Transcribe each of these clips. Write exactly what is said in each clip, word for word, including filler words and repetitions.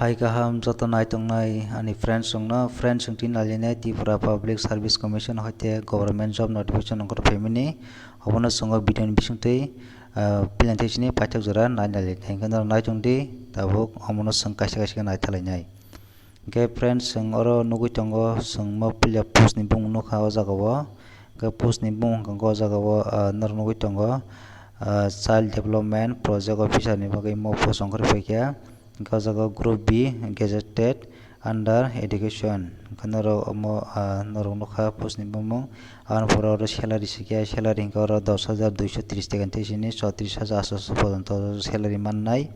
Phai kaham joto naitongnai ani friends rokno, friends chwng tini nalinai Tripura Public Service Commission hoite government job notification ongkhor phaimani, obono chwng o video ni bisingtwi, ah, pilantwi sini paithak jora nai nalinai, hwnkhe norok naitongdi tabuk omono chwng kaisa kaisa khe naithalainai. Hwnkhe friends, chwng oro nugwi tongo, chwng mo puila post ni bumung nukha o jaga o. Hwnkhe post ni bumung hwnkhe o jaga o, ah, norok nugwi tongo, ah, Child Development Project Officer ni bagwi mo post ongkhorwi paikha. Hwnkhe o jaga o Group B, Gazetted under Education. Hwnkhe norok omo, ah, norok nukha post ni bumung. Aboni pore oro salary sikhe, salary hwnkhe oro dos hajar duiso tris taka tei sini chotris hajar aatso porjonto salary mannai.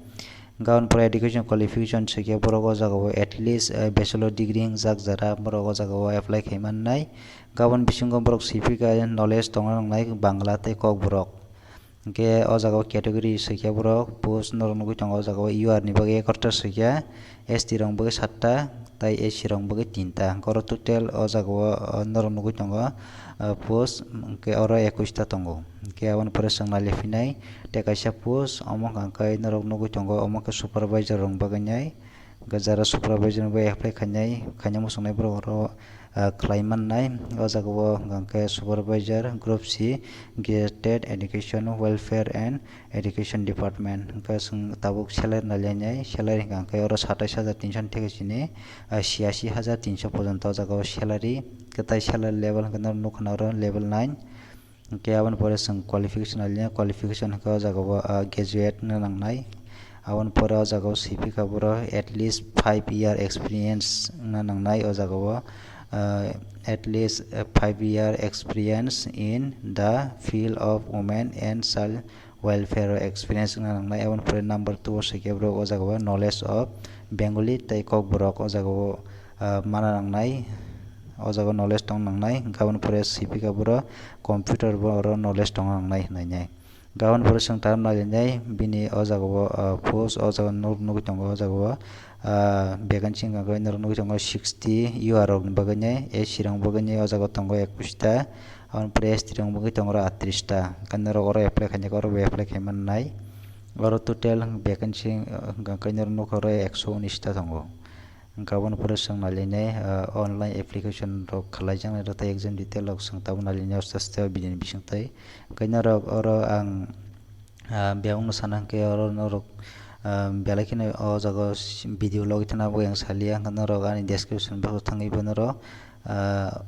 Hwnkhe aboni pore education qualification sikhe borok o jaga o at least, eh, bachelor degree wngjak jara borok o jaga o apply khai mannai. Hwnkhe aboni bisingo borok siphi khe knowledge tongna nangnai Bangla tei Kokborok. Hwnkhe o jaga o category sikhe borok post norok nugwi tongo o jaga o U R ni bagwi ekorta sikhe, S T rok bagwi satta, tei S C rok bagwi tinta. Hwnkhe oro total o jaga o, o norok nugwi tongo, ah, post hwnkhe oro ekush ta tongo. Hwnkhe aboni pore chwng nailaifinai tei kaisa post omo hwnkhe norok nugwi tongo omo khe supervisor rok bagwi nai. Hwnkhe jara supervisor ni bagwi apply khainai, khaina muchungnai borok oro, ah, khlai mannai. O jaga o hwnkhe supervisor group C, Gazetted Education Welfare and Education Department. Hwnkhe chwng tabuk salary nailainai, salary hwnkhe oro satais hajar tinso ni theke sini, ah, chiyasi hajar tinso porjonto o jaga o salary. Kwtai salary level hwnkhe norok nukha na oro level nine. Hwnkhe aboni pore chwng qualification nailaiya, qualification hwnkhe o jaga o, ah, graduate wngna nangnai. Aboni pore o jaga o siphi kha borok at least five year experience wngna nangnai o jaga o, ah, at least, ah, five year experience in the field of women and child welfare o experience wngna nangnai. Aboni pore number two o sikhe borok o jaga o knowledge of Bengali tei Kokborok o jaga o, ah, mana nangnai. O jaga o knowledge tong nangnai, hwnkhe aboni pore siphi kha borok computer bo oro knowledge tong nangnai hinwi nai. Hwnkhe aboni pore chwng tabuk nailai nai bini o jaga o, ah, post o jaga o nuk-, nugwi tongo o jaga o, ah, vacancy hwnkhe norok nugwi tongo sixty U R rok ni bagwi nai, S C rok bagwi nai o jaga o tongo ekush ta, aboni pore S T rok bagwi tongo oro aatris ta. Hwnkhe norok oro apply khainai khe oro bo apply khai mannai. Oro total vacancy, ah, hwnkhe norok nukha oro ekso unis ta tongo. Hwnkhe aboni pore chwng nailainai, ah, online application rok khlaijaknai rok tei exam detail rok chwng tabuk nailainai aste aste o video ni bisingtwi. Hwnkhe norok oro ang, ah, bebakno sana hwnkhe oro norok, ah, belai kheno o jaga o video logwi thangna bagwi ang saliya, hwnkhe norok ani description box o thangwi bo norok, ah,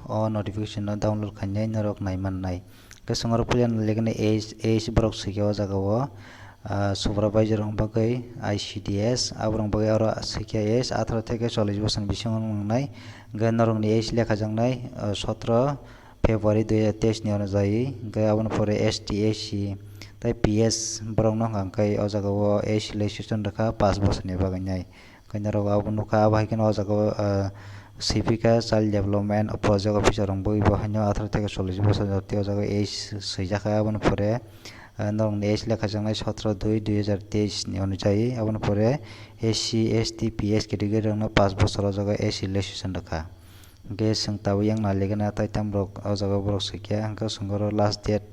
o notification no download khainai norok nai mannai. Hwnkhe chwng oro puila nailaikhe age, age borok swi khe o jaga o, ah, supervisor rok bagwi I C D S, aborok bagwi oro swi khe age atharo theke chollish bosor ni bisingo wng nangnai. Hwnkhe norokni age lekhajaknai, ah, sotro February dui hajar teis ni onujai. Hwnkhe aboni pore S T, S C tei P S borokno hwnkha hwnkhe o jaga o age relaxation rwkha panch bosor ni bagwi nai. Hwnkhe norok abo nukha, abo hai kheno o jaga o, ah, siphi kha Child Development Project Officer rok bagwi bo haino atharo theke chollish bosor jati o jaga o age swijak kha. Aboni pore, ah, norokni age lekhajaknai sotro dui dui hajar teis ni onujai. Aboni pore S C, S T, P S category rokno panch bosor o jaga age relaxation rwkha. Hwnkhe chwng tabuk yang nailaikhe na tei tam rok o jaga borok swi khe, hwnkhe chwng oro last date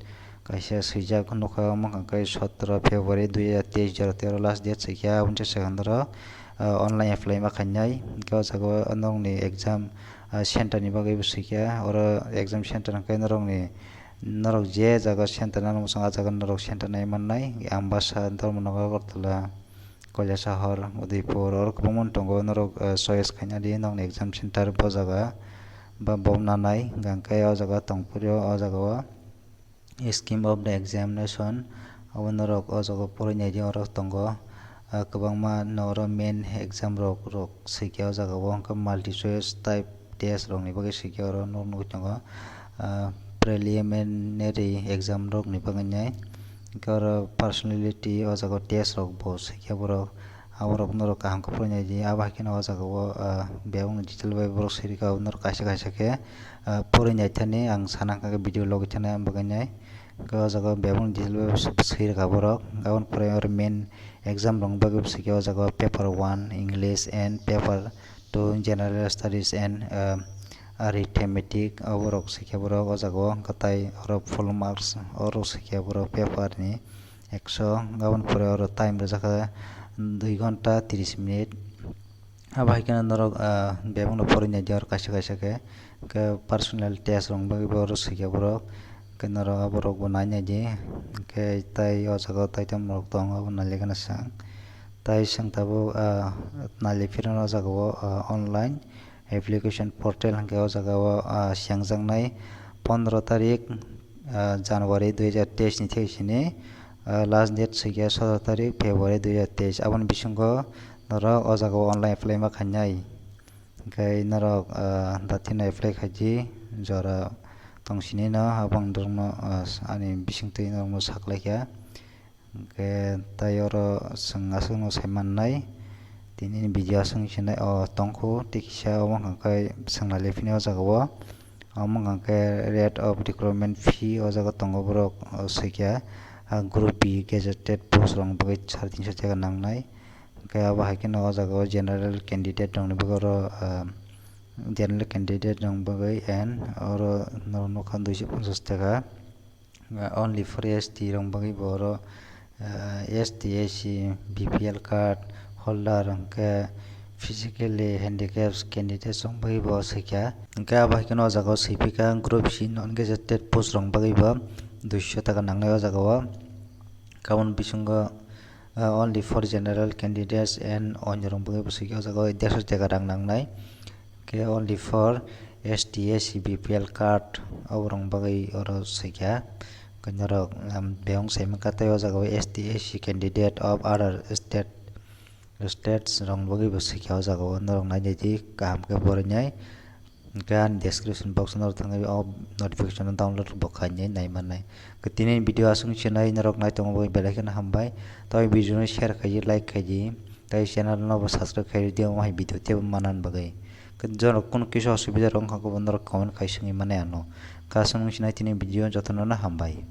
kaisa swijak nukha, omo hwnkha khe sotro February dui hajar teis jora tei oro last date swi khe, aboni se second oro, ah, online apply ma khainai. Hwnkhe o jaga o norokni exam, ah, center ni bagwi bo swi khe, oro exam center hwnkhe norokni, norok je jaga center nani mwchang, ah jaga norok center nai mannai, Ambassa, Dharmanagar, Agartala, Kailasahar, Udaipur, oro kwbangma tongo, norok, ah, choice khaina di, nokni exam center bo jaga ba bo nanai, hwnkhe o jaga tongphuru, o jaga o scheme of the examination, abo norok o jaga o poroi nai di, oro tongo, ah, kwbangma no oro main exam rok, rok swi khe o jaga o, hwnkhe multi choice type test rokni bagwi swi khe oro nuk-, nugwi tongo, ah, preliminary exam rokni bagwi nai. Hwnkhe oro personality o jaga o test rok bo swi khe borok, aborok norok kaham khe poroi nai di. Abo hai kheno o jaga o, ah, bebakni detail bai borok swi rwkha, norok kaisa kaisa khe, ah, poroi nai thani ang sana hwnkha khe video logwi thani ang bagwi nai. Hwnkhe o jaga o bebakni detail bai swi rwkha borok. Aboni pore oro main exam rokni bagwi bo swi khe o jaga o paper one English and paper two General Studies and, ah, Arithmetic, oborok swi khe borok o jaga o, hwnkhe tai oro full marks oro swi khe borok paper ni ekso, aboni pore oro time rwjak kha dui ghonta tris minute. Abo hai kheno norok, ah, bebakno porwi nai di oro kaisa kaisa khe. Hwnkhe personal test rok bagwi bo oro swikha borok. Hwnkhe norok aborok bo nai nai di. Hwnkhe tai o jaga o taitam rok tongo, abo nai lekha na swng. Tai swng tabuk, ah, nai le phirano o jaga o, ah, online application portal hwnkhe o jaga o, ah, swngjaknai pondro tarik, ah, January dui hajar teis ni thik sini, ah, last date swikha sotoro tarik February dui hajar teis. Aboni bisingo norok o jaga o online apply ma khainai. Hwnkhe norok, ah, dathino apply khaidi jora tong sini no, abo ang norokno, ah, ani bisingtwi norokno saklaikha. Hwnkhe tai oro chwng aswkno sai mannai, tini ni video aswk sinai o tongkhu, tei kisa omo hwnkha khe swngna le phini o jaga o, omo hwnkha khe rate of recruitment fee o jaga tongo borok, o swikha, ah, group B gazetted post rok bagwi sare tinso taka nangnai. Hwnkhe abo hai kheno o jaga o general candidate rokni bagwi oro, ah, general candidate rokni bagwi and oro norok nukha duiso ponchas taka. Only for S T rok bagwi bo oro, ah, S T, S C, B P L card holder, hwnkhe physically handicaps candidates rok bagwi bo swikha. Hwnkhe abo hai kheno o jaga o swiphaikha group C non gazetted post rok bagwi bo duiso taka nangnai o jaga o. Aboni bisingo, ah, only for general candidates and onyo rok bagwi bo swikha o jaga o dersho taka rang nangnai. Hwnkhe only for S T, S C, B P L card, oborok bagwi oro swikha. Hwnkhe norok, um, bebak sai mankha tei o jaga o S T, S C candidate of other state, states rok bagwi bo swikha o jaga o. Norok nai nai di kaham khe borinai. Hwnkhe ani description box o norok thangwi o notification o download bo khainai nai mannai. Hwnkhe tini video aswk sinai norok nai tongo bagwi belai kheno hambai. Tei video no share khaidi, like khaidi. Tei channel no bo subscribe khaidi, omo hai video teibo manna bagwi. Hwnkhe norok kunu kisa osubida rok wngkha khe bo norok comment khai swngwi mannai ano. Hwnkhe aswk sinai tini video jotono no hambai.